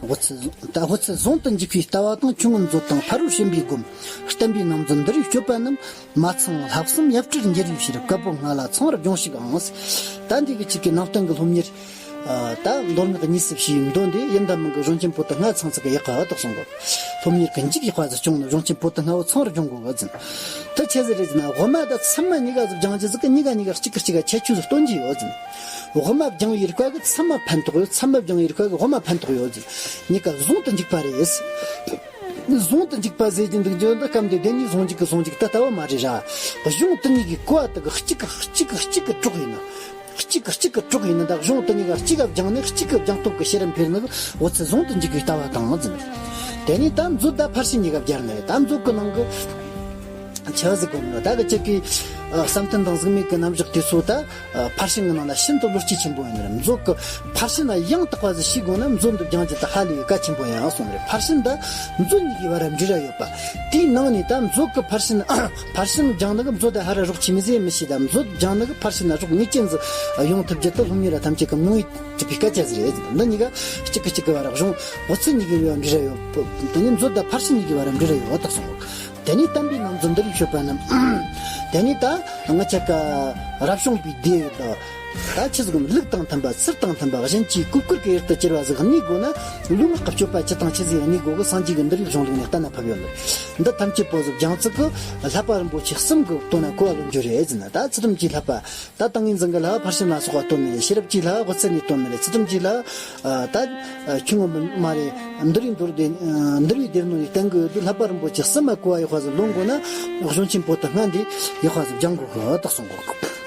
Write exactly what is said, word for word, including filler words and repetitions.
འོ་ཚེ་ད་འོ་ཚེ་ཟུང་དུ་འཇུག་པའི་ལྟ་བ་དང་། ཆུང་ངུ་མཛོད་དང་ཕ་རོལ་ཕྱིན་པའི་སྒོམ། བསྟན་པའི་ནང་མཛོད་འདི་རུ་སྤྱོད་པ་རྣམས། མ་ཚང་ལྷག་བསམ་ཡབ་སྲས་འགྱུར་བའི་ཕྱིར། བཀའ་པོད་ལྔ་ལ་ཚང་བར་སྦྱོངས་ཤིག་ཨང་། ད་འདི་གི་གཅིག་གི་ནང་བསྟན་གྱི་སློབ་གཉེར། ད་མདོ་སྔགས་གཉིས་སུ་ཕྱེ་བའི་མདོ་འདི་ཡིན་ད་མིན་གྱི་གཞུང་ཆེན་པོ་ཏི་ལྔ་ཚང་ཚིག་གི་ཡག་ག་བཏགས་སོང་གོ། སློབ་གཉེར་གྱི་མཇུག་ཡག་པ་ཟིག་སྐྱོང་ནས་གཞུང་ཆེན་པོ་ཏི་ལྔ་བོ་ཚང་བར་སྦྱོང་དགོས་གི་ཟིན། ད་ཆི་ཟིག་རེད་ཟེར་ན། དབུ་མ་དང་ཚད་མ་གཉིས་ཀ་ཟིག་སྦྱང་རྒྱུ་ཟིག་གི་གཉིས་ཀ་གཉིས་ཀ་གཅིག་གི་གཅིག་ག་ཁྱད་ཆོས་ཟིག་སྟོན་གྱི་ཡོད་ཟིན། དབུ་མ་སྦྱང་བའི་རིགས་པ་གི་ཚད་མ་ཕན་ཐོགས་ཡོད། ཚད་མ་སྦྱང་བའི་རིགས་པ་གི་དབུ་མ་ཕན་ཐོགས་ཡོད་ཟིན། གཉིས་ཀ་ཟུང་དུ་འཇུག་པ་རེད། ཟུང་དུ་འཇུག་པ་ཟེར་གྱི་འདུག་རྒྱུ་འདི་སྐབས་འདི་བདེན་གཉིས་ཟུང་འཇུག་གི་ཟུང་འཇུག་ད་ལྟ་བ་མ་རེད་ར། གཞུང་དེ་གཉིས་ཀྱི་གོ་བ་དེ་གི་གཅིག་གི་གཅིག་གི་གཅིག་གི་གྲོགས་ཡིན་ན། གཅིག་གི་གཅིག་གི་གྲོགས་ཡིན་ན། ད་གཞུང་དེ་གཉིས་ཀ་གཅིག་ག་སྦྱངས་ནས་གཅིག་གི་སྦྱངས་སྟོབས་ཀྱི་ཤེས་རབ་འཕེལ་ནི་འོ་ཚེ་ཟུང་དུ་འཇུག་པའི་ལྟ་བ་དང་ཟིན། དེ་ནས་ད་མཛོད་དང་ཕར་ཕྱིན་གཉིས་ཀ་སྦྱར་ནས། ད་མཛོད་ཀྱི་ནང་གི་ཆི་ཟིག་གོ་ནོ། ད་གི་གཅིག་གི་ཨ་བསམ་གཏན་དང་གཟུགས་མེད་ཀྱི་རྣམ་གཞག་དེ་ཚོ་ད་ཨ་ཕར་ཕྱིན་གྱི་ནང་ལ་ཤིན་ཏུ་བློ་སྐྱེད་ཆེན་པོ་ཡིན་ནི་རེད། མཛོད་ཀྱི་ཕར་ཕྱིན་ལ་ཡང་དག་པ་ཟིག་ཤེས་དགོས་ན། མཛོད་འདི་སྦྱང་རྒྱུ་ད་ཧ་ལས་གལ་ཆེན་པོ་ཡིན་གསུངས་རེད། ཕར་ཕྱིན་ད་མཛོད་གཉིས་ཀྱི་བར་འབྲེལ་བ་ཡོད་པ། དེའི་ནང་ནས་ད་མཛོད་ཀྱི་ཕར་ཕྱིན། ཕར་ཕྱིན་སྦྱང་ནི་གི་མཛོད་ད་ཧ་ར་རོགས་ཆེ་མི་ཟེར་མི་ཤེས། ད་མཛོད་སྦྱང་ནི་གི་ཕར་ཕྱིན་ན་རོགས་ངེས་ཅན་ཟིག་ཡོང་ཐུབ་རྒྱུ་དེ་སློབ་གཉེར་བ་ཐམས་ཅད་ཀྱི་མིང་ཡིག་གྲུབ་པའི་སྐད་ཆ་ཟིག་རེད། འདི་གཉིས་ཀ་གཅིག་གི་གཅིག་གི་བར་གཞུང་འོ་ཚེ་གཉིས་ཀྱི་བར་འབྲེལ་བ་ཡོད། དེ་ནས་མཛོད་དང་ཕར་ཕྱིན་གཉིས་ཀྱི་བར་འབྲེལ་བ་ཡོད་བཏགས་སོང་། དེ་ནས་བསྟན་པའི་ནང་མཛོད་འདི་རུ་སྤྱོད་པ་རྣམས། དེ་ནས་ད་ང་ཅག་ག་རབ་བྱུང་པའི་སྡེ་ཡོད་དོ། ད་ཆི་ཟིག་ལུགས་དང་མཐུན་པ། ཚུལ་དང་མཐུན་པ། གཞན་གྱི་གོས་བཀུར་གྱི་ཡུལ་དུ་གྱུར་པ་ཟིག་གནས་དགོས་ན། ལུས་ངག་གི་སྤྱོད་པ་སྤྱི་དང་ཕྱི་ཟིག་གནས་དགོས་གི། སངས་རྒྱས་ཀྱི་འདུལ་བའི་གཞུང་ལུགས་ནས་གཏན་ན་ཕབ་ཡོད་ལ། འདི་ཐམས་ཅད་པོ་ཟིག་སྦྱང་ཚུལ་གི་བསླབ་པ་རིན་པོ་ཆེ་གསུམ་གི་དོན་ན་གོ་བ་ལོན་རྒྱུ་རེད་ཟེར་ན། ད་ཚུལ་ཁྲིམས་ཀྱི་བསླབ་པ། ད་ཏིང་ངེ་འཛིན་གྱི་བསླབ་པ་ཕར་ཕྱིན་ལ་སོགས་པ་སྟོན་ནི་རེད། ཤེས་རབ་ཀྱི་བསླབ་པ་དབུ་ཚད་ནས་སྟོན་ནི་རེད། ཚུལ་ཁྲིམས་ཀྱི་བསླབ་པ་ད་ཆུང་ངུ་མ་རེད། འདུལ་བའི་མདོ་སྡེ། འདུལ་བའི་སྡེ་སྣོད་ནས་བསྟན་གི་ཡོད་དུས། བསླབ་པ་རིན་པོ་ཆེ་གསུམ་མ་གོ་བ་ཡག་པ་ཟིག་ལོན་དགོས་ན། གཞུང་ཆེན་པོ་ཏི་ལྔ་འདི་ཡག་པ་ཟིག་སྦྱང་དགོས་གི་བཏགས་སོང་གོ།